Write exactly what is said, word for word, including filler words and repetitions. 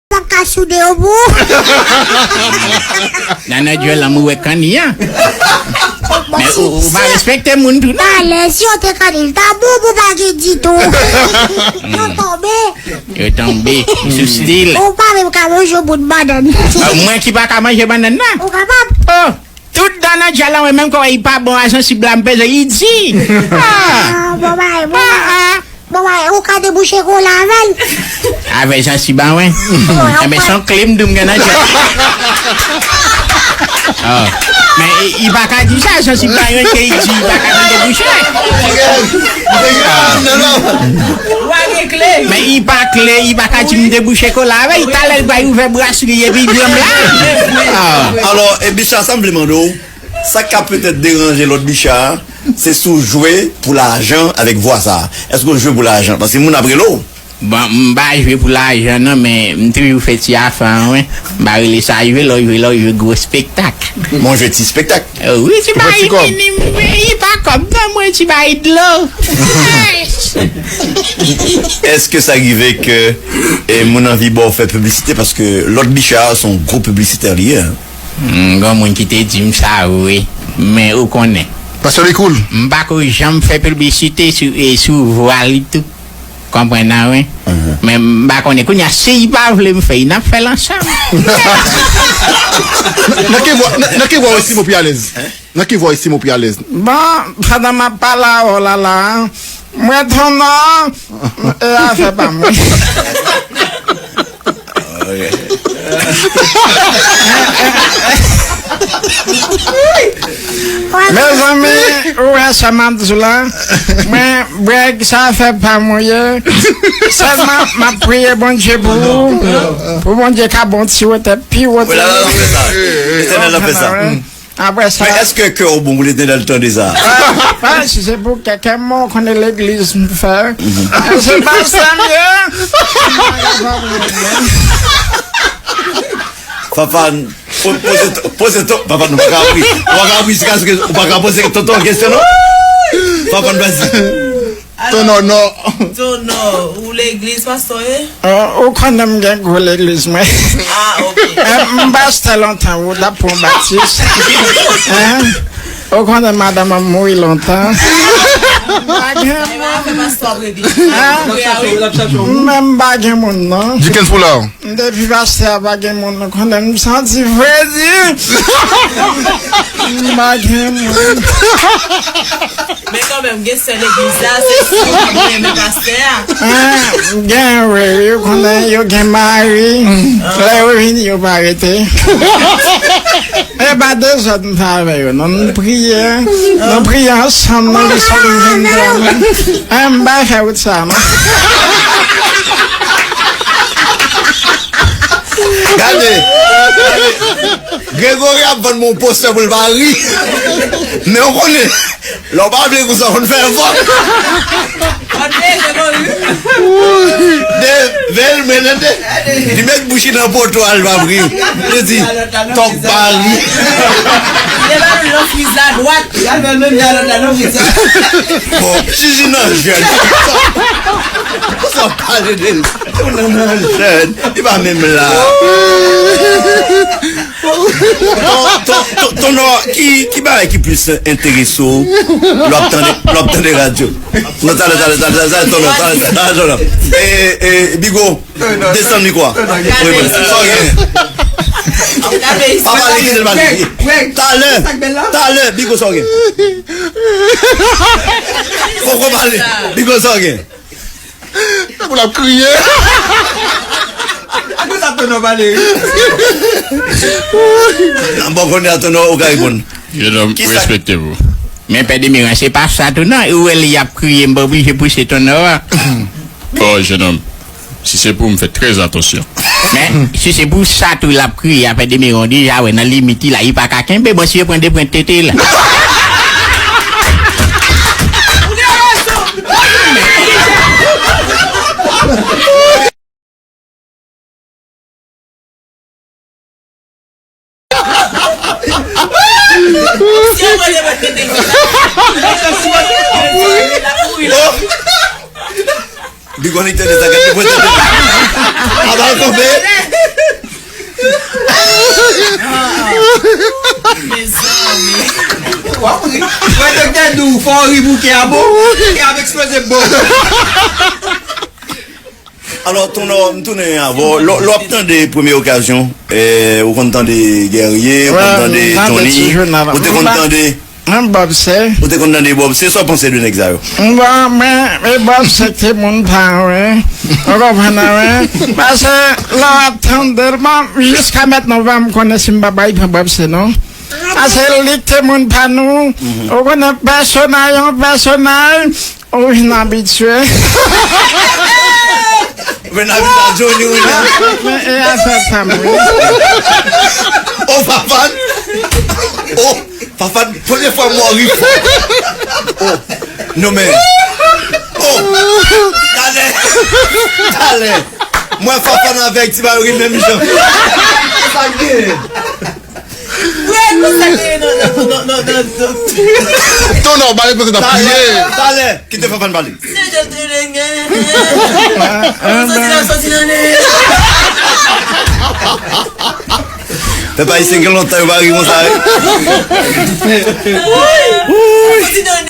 M ap ka soude yo pou ou. Nan nan djòl lan mwen wè kanni an. Men ou, ou pa respekte moun tou non. Talè, si yo te kanni l ta bon pou pa gen ditou. Yo tonbe. Yo tonbe sou stil. Ou pa menm ka manje yon bout bannann. Ah, mwen ki pa ka manje bannann nan. Ou kapab. Oh, tout dan nan djòl lan, mwen menm kòman li pa bon a sansib la, m peze li di. Ah. Ah, bon, bay, bon. Ah, ah. Bon, bay, ou ka debouche kou la avè l. Avè sansib la, wen. Bon, enben, se yon kle m di w m gen nan djòl. Ah. Men li, li pa ka di sa, sansib la, wen, ke li di, li pa ka debouche. Ah. Wa gen kle. Men li pa kle, li pa ka di m debouche kola avè l. Talè l bay ouvè brasri epi l pran m la. Ah. Alò, e Bicha, sa m vle mande w, sa k ka petèt deranje lòt Bicha a, se si w jwe pou lajan avèk vwa sa a. Èske w jwe pou lajan? Paske moun ap rele w. Bon, m pa jwe pou lajan non, men m toujou fè ti afè an, wi. M pa rele sa jwe, lè w jwe, lè w jwe gwo spektak. Bon, jwe ti spektak. Wi, ti bagay minim, wi, pa kòb non, mwen, ti bagay dlo. Èske sa rive ke, e, moun anvi ba w fè piblisite? Paske lòt Bicha se yon gwo piblisitè li ye, en. Hmm, gen moun ki te di m sa, wi. Men ou konnen. Pastè Bikoul. M pa ko janm fè piblisite sou, e, sou vwa li tou. Konprann nan, wi. Men m pa konnen. Kounye a, si li pa vle m fè l, n ap fè l ansanm. Nan, nan ki vwa, nan, nan ki vwa w estime w pi alèz? Nan ki vwa w estime w pi alèz? Bon, pandan m ap pale avè w la, la, mwen tonton, e afè pa mwen. Mezanmi, ou wè sa m ap di w la? Mwen, Breg, sa afè pa mwen ye. Sèlman, m ap priye Bondye pou ou, pou Bondye ka ba w ti wotè pi wo. Wi, la, la, la, fè sa. Letènèl ap fè sa. Apre sa. Men èske kè w bon pou Letènèl tande sa? Ah, si se pou kè, kè mwen, ou konnen legliz m fè. Se pastè m ye. Fafan, po-, poze to-, poze to-, Fafan, nou pa ka ri. Ou pa ka ri jiskaske ou pa ka poze tonton kesyon, non? Fafan, vas-y. Tonò, non. Tonò, ou legliz, pastè w ye? Oh, ou konnen m gen gwo legliz, mwen. Ah, ok. Eh, m pastè lontan, ou t ap pran batis. Hein? Ou konnen madanm an mouri lontan. M pa gen moun. Hein? Mwen m pa gen moun, non. Dickens Poulard. Depi pastè a pa gen moun, nou konnen m santi fredi. M pa gen moun. Men kanmenm, gen sè legliz la, se si yo pa renmen pastè a. Ah, gen, wi, yo konnen, yo gen mari. Lè yo vini, yo pa rete. E pa dezòd m fè avè yo, non, nou priye. Nou priye ansanm, nou li sòt vin. Ah, m pa fè wout sa, non. Gade, gade. Gregory ap vann mwen yon postè pou l pa ri. Men w konnen, lè w pa vle konsa, w konn fè efò. De, vèl, men tande. Li met bouch li nan poto a, l pa ri. Li di, tòk pa ri. Li te ba nou nan friz la dwat. Bon, Jiji nan jèn. Sa pale de l. Ou nan nan jèn. Li pa menm la. Ton, ton, ton, Tonò, ki, ki bagay ki plis enterese w lè w ap tande, lè w ap tande radyo? Non, talè, talè, talè, talè, talè, Tonò, talè, talè, Tonò. E, e, Bigo, desann mikwo a. Wi, wi, sa w gen? Pa pale, kite l pale. Talè, talè, Bigo, sa w gen? Poko pale. Bigo, sa w gen? Tankou l ap kriye. Akoz sa Tonò pale? Nan bon konnen a Tonò ou ka reponn. Jennonm, respekte w. Men Pè Demiran, se pa sa tou non. Ou wè li ap kriye, m pa oblije pouse Tonò a. Oh, jennonm, si se pou m fè trè atansyon. Men, si se pou sa tou l ap kriye a, Pè Demiran, w deja wè nan limit li la, li pa ka kenbe, bon, si yo pran de pwent tete la. Bigo li tande sa, gade mwen tande. Aba konpe. Mezanmi. W ap ri. Wè, doktè di w, fò w ri pou kè a bon, kè a ap eksploze bon. Alò, Tonò, m tounen avè w. Lè w ap tande Premye Okazyon, eh, ou konn tande Guerrier, ou konn tande Tony, ou te konn tande, mwen Bob se, ou te konn tande Bob se, sa w panse de nèg sa yo? Bon, mwen, e Bob se te moun pa mwen. Ou konprann mwen? Paske lè w ap tande l, bon, jiska mentnan, m konnen si m pa bay pran Bob se non. Paske li te moun pa nou. Ou konnen pèsonaj, yon pèsonaj. Ou vin abitye. Ou vin abitye a Johnny, wi, la. Men, e afè pa m, wi. O, Fafan. O, Fafan, premye fwa m wè w ri fò. O, non, men. O, talè. Talè. Mwen, Fafan avèk Ti Mayo ri menm jan. Sa k gen? Wè, nou sa k gen nan, nan, nan, nan, nan, nan. Tonò, ba l reponn, t ap kriye. Talè, talè. Kite Fafan pale. Se jan de lenge. Soti la, soti nan le. Pèp ayisyen gen lontan yo pa ri konsa, wi. Soti nan le.